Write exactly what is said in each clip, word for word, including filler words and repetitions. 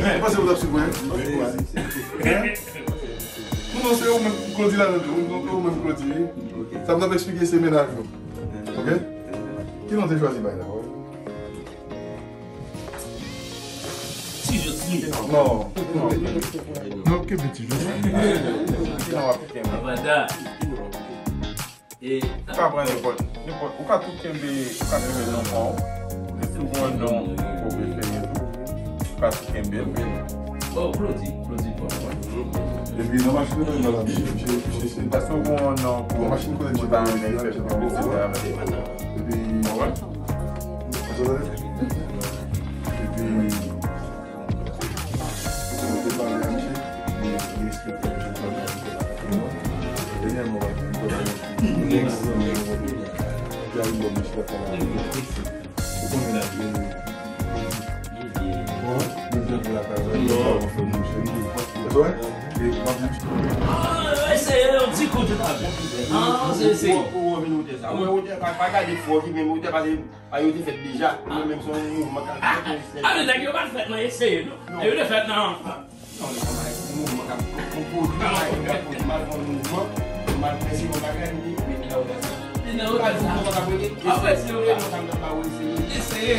Mwen panse ou t ap swiv mwen. Hein? Non, non, se ou menm, Claudy la, non, non, ou menm, Claudy, wi. Sa m t ap eksplike, se mennaj nou. Ok? Ki non te chwazi bay la? Ti Josli. Non, non. Non, kenbe Ti Josli. Ki non w ap kenbe? Avada. E ou ka pran nenpòt, nenpòt. Ou ka tou kenbe, ou ka kenbe non pa w. Depi w gen yon non ou prefere tou, ou ka tou kenbe l. Bon, Claudy, Claudy bon, wi. Epi nan machin kote m nan la, misye, misye, misye, se paske w gen yon non pou nan machin kote m ta renmen fè piblisite avè. Epi, ou konprann? Ou konprann? Epi, mwen te pale a misye, li, li eksplike misye pral pale. Dènyèman, mwen te pale. Epi, a yon bon misye la. Ou konnen la, bon, mwen te pale la, mwen te pale. Eseye yon ti kout, ou ta vle. Ah, se eseye. Ou, ou, ou vin ou te sa. Mwen, ou te pa, pa gade fò ki menm, ou te pale. A yo te fèt deja. Mwen menm se yon mouvman k ap fèt. Ah, men nèg yo pa t fèt nan eseye, non. Non. Yo te fèt nan. Non, li pa yon mouvman k ap, yon pwodui, pa yon pwodui, mal fè yon mouvman, mal fè se yon bagay, li, li nan otè sa. Li nan otè sa. Ou pa konn kòman k ap rele? Apre, si yo rele sa, m t ap ba ou eseye. Eseye.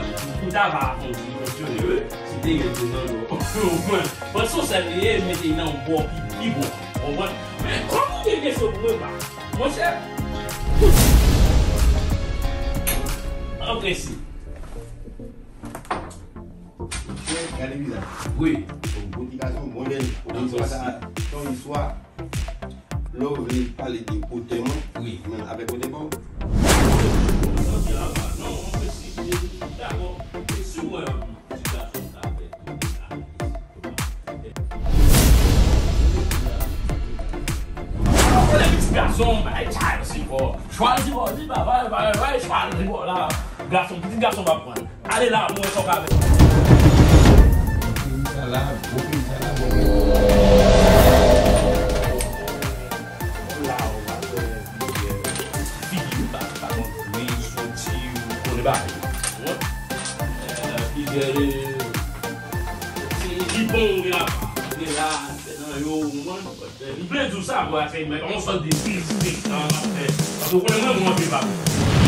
konprann? Ou ta va fè yon ti fonksyone, wi. Si te gen de nan yo. Ou konprann? Pran son sèl li ye, mete nan yon bò ki pi bon. Ou konprann? Men, kòm ou gen kesyon pou mwen, pa. Monchè. An prensip. Gade vizaj. Wi. Yon bon ti gason, bon nèg. Yon istwa sa, yon istwa. Lè w vle pale de otè mwen, wi, men avèk otè pa w. Dakò. Si w wè yon ti gason ka fè tout sa. Ou konnen pitit gason, bay chay si fò. Chwazi bò, di ba, bay, bay, bay, chwazi bò la. Gason, pitit gason pa pran. Ale la, mwen fòk avè. Peyi sa la, bon peyi sa la, bon peyi. La, ou pa fè figi, ou pa, pa konn, wi, soti, ou konnen bagay. Wi. Figi, se jipon, ou gen la, ou gen la, se nan yo, ou konprann? M vle di w sa, bro, se mwen, yon sòt de disrespektan m ap fè. Paske w konnen mwen, mwen anpil pa bon.